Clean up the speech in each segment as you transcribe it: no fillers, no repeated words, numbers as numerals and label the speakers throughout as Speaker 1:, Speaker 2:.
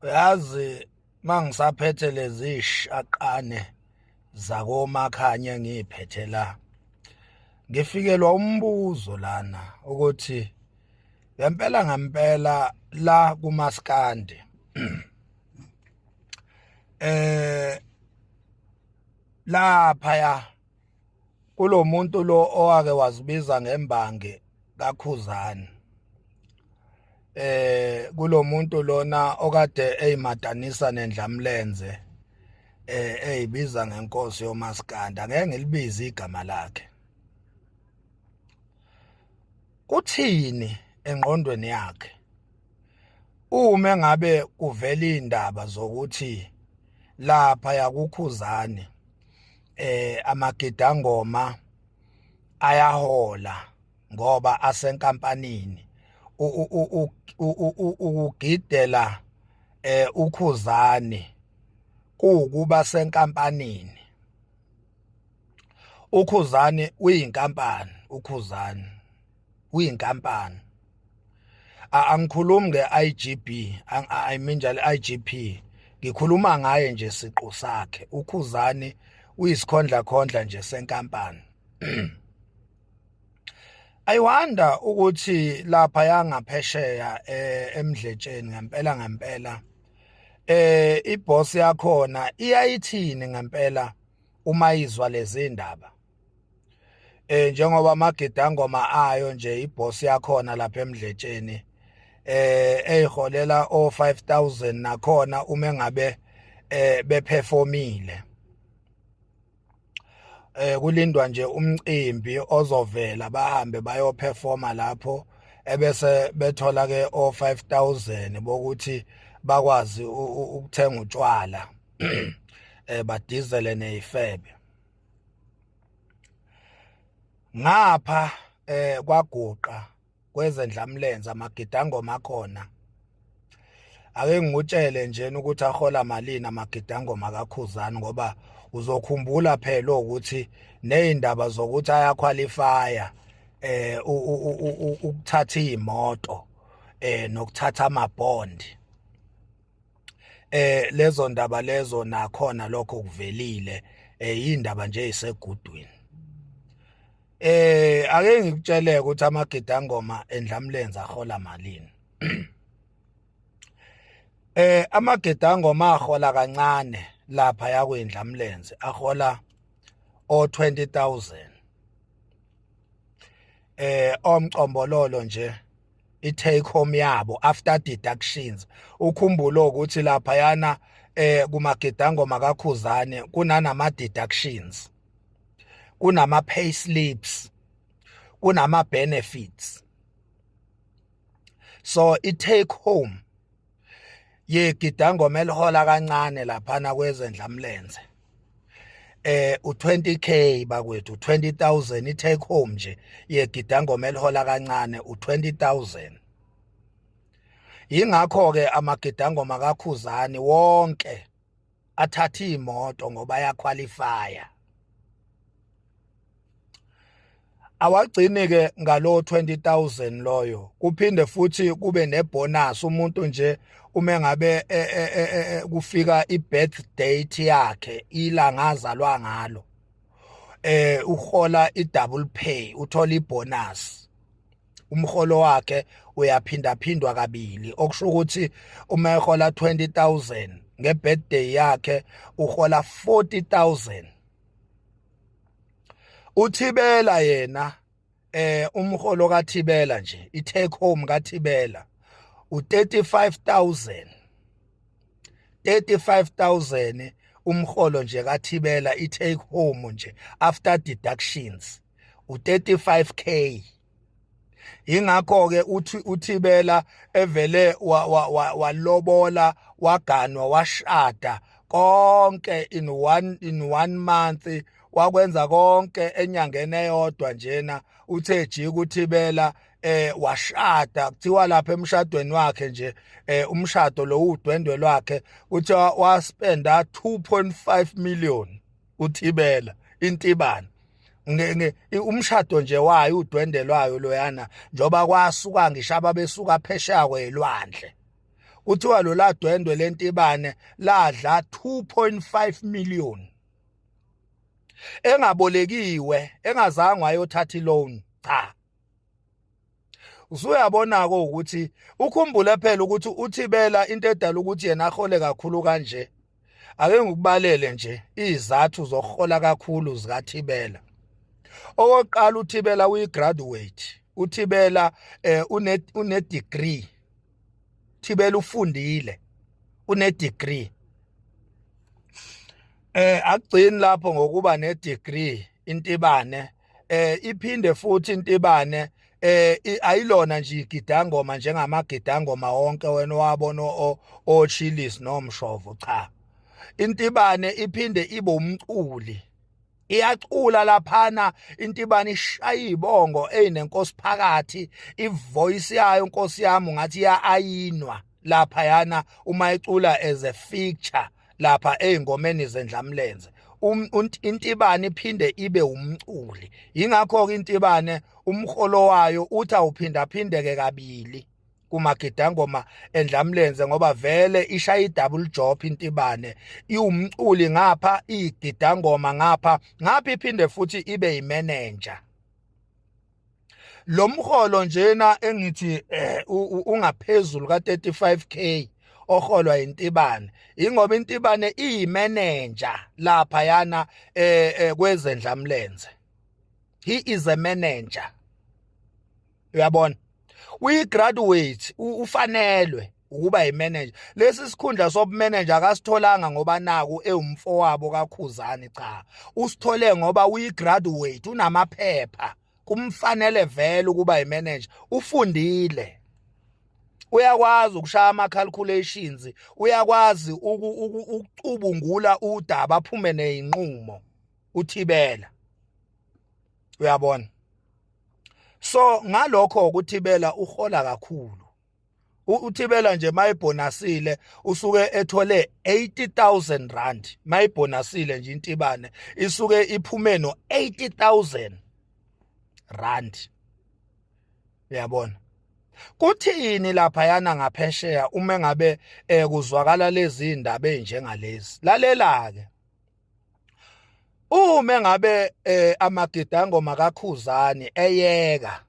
Speaker 1: Uyazi, mangisaphethe lezi shaqane zakoMakhanya ngiyiphethe la, ngifikelwa umbuzo lana ukuthi ngempela ngempela la kumaskandi lapha ya kulomuntu lo owake wazibiza ngembangi kaKhuzani, kulomuntu lona okade eyimatanisa nendlamlenze, eyibiza ngenkosi yomaskandi, angeke ngilibize igama lakhe, kuthini engqondweni yakhe uma ngabe kuvela indaba zokuthi lapha yakuKhuzani amagidangoma ayahola ngoba asenkampanini, ukugidela uKhuzani kuwukuba senkampanini? UKhuzani uyinkampani, uKhuzani uyinkampani. Angikhulumi nge-IGB, I mean njalo IGP, ngikhuluma ngaye nje siqu sakhe. UKhuzani uyisikhondla khondla nje senkampani. I wonder ukuthi lapha yangaphesheya eMdletsheni ngempela ngempela iboss yakhona iyayithini ngempela uma izwa lezi ndaba, njengoba amagidangoma ayo nje, iboss yakhona lapha eMdletsheni eyiholela o 5000 nakhona uma engabe beperformile, kulindwa nje umcimbi ozovela, bahambe bayoperforma lapho, ebese bethola ke o 5000 bokuthi bakwazi ukuthenga utshwala, badizele nezifebe. Ngapha kwaguqa kwezendlamlenze, amagidangoma akhona, ake ngikutshele nje ukuthi ahola malini amagidangoma kaKhuzani, ngoba uzokhumbula phela ukuthi nezindaba zokuthi ayaqualifya ukuthatha imoto nokuthatha ama bond, lezo ndaba lezo nakhona lokho kuvelile, indaba nje isegudwini. Ake ngikutshele ukuthi amagidangoma endlamlenze ahola malini. Amagidangoma ahola kancane lapha yakwendlamlenze, ahola o 20,000 omcombololo nje, i-take home yabo after deductions. Ukhumbule ukuthi lapha yana kumagidangoma kaKhuzane kunanama deductions, kunama pay slips, kunama benefits, so i-take home yegidangoma elihola kancane laphana kwezendlamlenze u20K bakwethu, 20,000 i-take home nje yegidangoma elihola kancane, u20,000. Ingakho ke amagidangoma kaKhuzani wonke athatha imoto, ngoba ayaqualifya. Awagcini ke ngalo 20,000 loyo, kuphinde futhi kube nebonus. Umuntu nje uma ngabe kufika i-birth date yakhe, ilanga azalwa ngalo, uhola i-double pay, uthola ibonus, umholo wakhe uyaphinda phindwa kabili, okusho ukuthi uma ehola 20,000, ngebirthday yakhe uhola 40,000. UThibela yena, umholo kaThibela nje, i-take home kaThibela u35000, 35000 umholo nje kaThibela, i-take home nje after deductions u35K. Ingakho ke uthi uThibela evele walobola, waganwa, washada konke in one month, wakwenza konke enyangeni eyodwa njena. Uthe jika uThibela, washada. Kuthiwa lapha emshadweni wakhe nje, umshado lo, udwendwe lwakhe, kuthiwa waspenda 2.5 million uThibela intibana, umshado nje wayo, udwende lwayo loyana, njoba kwasuka ngisho ababesuka phesheya kwelwandle. Kuthiwa lo ladwendwe lentibane ladla 2.5 million engabolekiwe, engazange wayothatha iloan. Cha, usuyabona ke ukuthi ukhumbule phela ukuthi uThibela into edala ukuthi yena ahole kakhulu kanje. Ake ngikubalele nje izathu zokuhola kakhulu zikaThibela. Okokuqala, uThibela uyi-graduate. uThibela une degree. Thibela ufundile, une degree. Akugcini lapho ngokuba ne degree intibane, iphinde futhi intibane ayilona nje igidangoma njengamagidangoma wonke wena wabona oChillis nomshovo. Cha, intibane iphinde ibe umculi, iyacula laphana intibane, ishaya ibongo eyinenkosi phakathi. Ivoice yayo, nkosi yami, ngathi iya-ayinwa lapha yana uma icula as a feature lapha ey'ngomeni zendlamlenze. Intibane iphinde ibe umculi, yingakho ke intibane umholo wayo uthi awuphindaphindeke kabili kumagidangoma endlamlenze, ngoba vele ishaya i-double job intibane: iwumculi ngapha, igidangoma ngapha, ngapha iphinde futhi ibe yimanager. Lo mholo njena engithi ungaphezulu ka35K oholwa intibane, ingoba intibane iyimanager lapha yana kwezendlamlenze. He is a manager, uyabona, uyi-graduate, ufanelwe ukuba yimanager. Lesi sikhundla sobumanager akasitholanga ngoba naku ewumfowabo kaKhuzani. Cha, usithole ngoba uyi-graduate, unamaphepha, kumfanele vele ukuba yimanager. Ufundile, uyakwazi ukushaya ama calculations, uyakwazi ukucubungula udaba, aphume nezinqumo uThibela, uyabona. So ngalokho ukuThibela uhola kakhulu. uThibela nje mayibhonasile usuke ethole R80,000. Mayibhonasile nje intibane isuke iphume no R80,000, uyabona. Kuthini lapha yana ngaphesheya uma ngabe kuzwakala lezi indaba ezinjengalezi? Lalela ke, uma ngabe amagidangoma kaKhuzani eyeka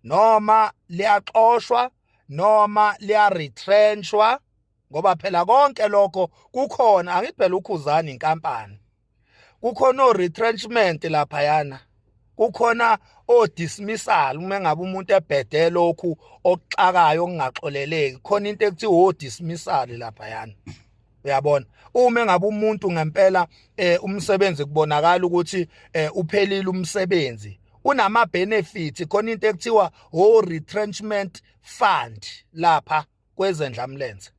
Speaker 1: noma liyaxoshwa noma liyaretrenchwa, ngoba phela konke lokho kukhona, angithi phela uKhuzani inkampani, kukhona o retrenchment laphayana, kukhona o dismissal. Uma ngabe umuntu ebhede lokhu okuxakayo okungaxoleleki, khona into ekuthiwa o dismissal laphayana, uyabona. Uma ngabe umuntu ngempela umsebenzi kubonakala ukuthi uphelile umsebenzi, unama benefits, khona into ekuthiwa o retrenchment fund lapha kwezendlamlenze.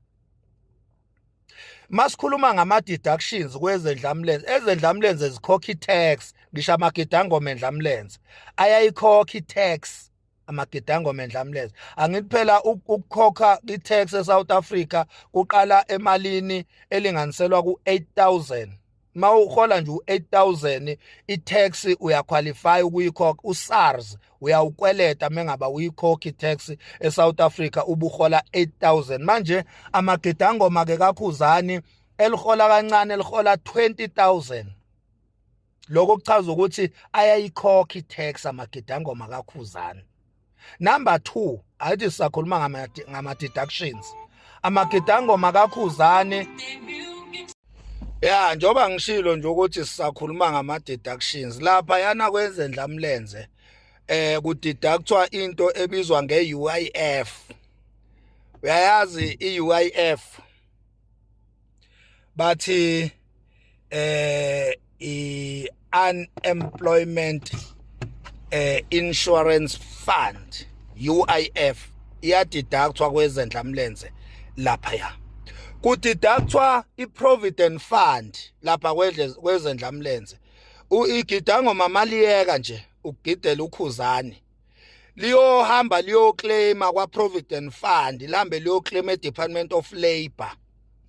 Speaker 1: Masikhuluma ngama deductions kwezendlamlenze, ezendlamlenze zikhokha i-tax. Ngisho amagidangoma endlamlenze ayayikhokha i-tax, amagidangoma endlamlenze. Angithi phela ukukhokha i-tax eSouth Africa kuqala emalini elinganiselwa ku-8000. Mawuhola nje u8000, i-tax uyaqualify ukuyikhokha. uSARS uyawukweleta mengaba uyikhokha i-tax eSouth Africa ubuhola 8000. Manje amagidangoma ke kaKhuzani elihola kancane elihola 20000, lokho kuchaza ukuthi ayayikhokha i-tax amagidangoma kaKhuzani. Number 2, ayithi sisakhuluma ngama deductions, amagidangoma kaKhuzani ya, njoba ngishilo nje ukuthi sisakhuluma ngama deductions lapha yana kwezendlamlenze, kudeductwa into ebizwa nge-UIF. Uyayazi i-UIF? Bathi i unemployment insurance fund, UIF, iyadeductwa kwezendlamlenze lapha. Ya, kudeductwa i-provident fund lapha kwezendlamlenze. Igidangoma maliyeka nje ukugidela uKhuzani, liyohamba liyoclaima kwa-provident fund, lihambe liyoclaim e-Department of Labour,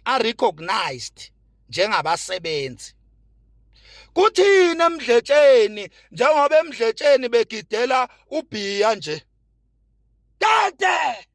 Speaker 1: are-recognized njengabasebenzi. Kuthini emdletsheni njengoba emdletsheni begidela ubhiya nje dade?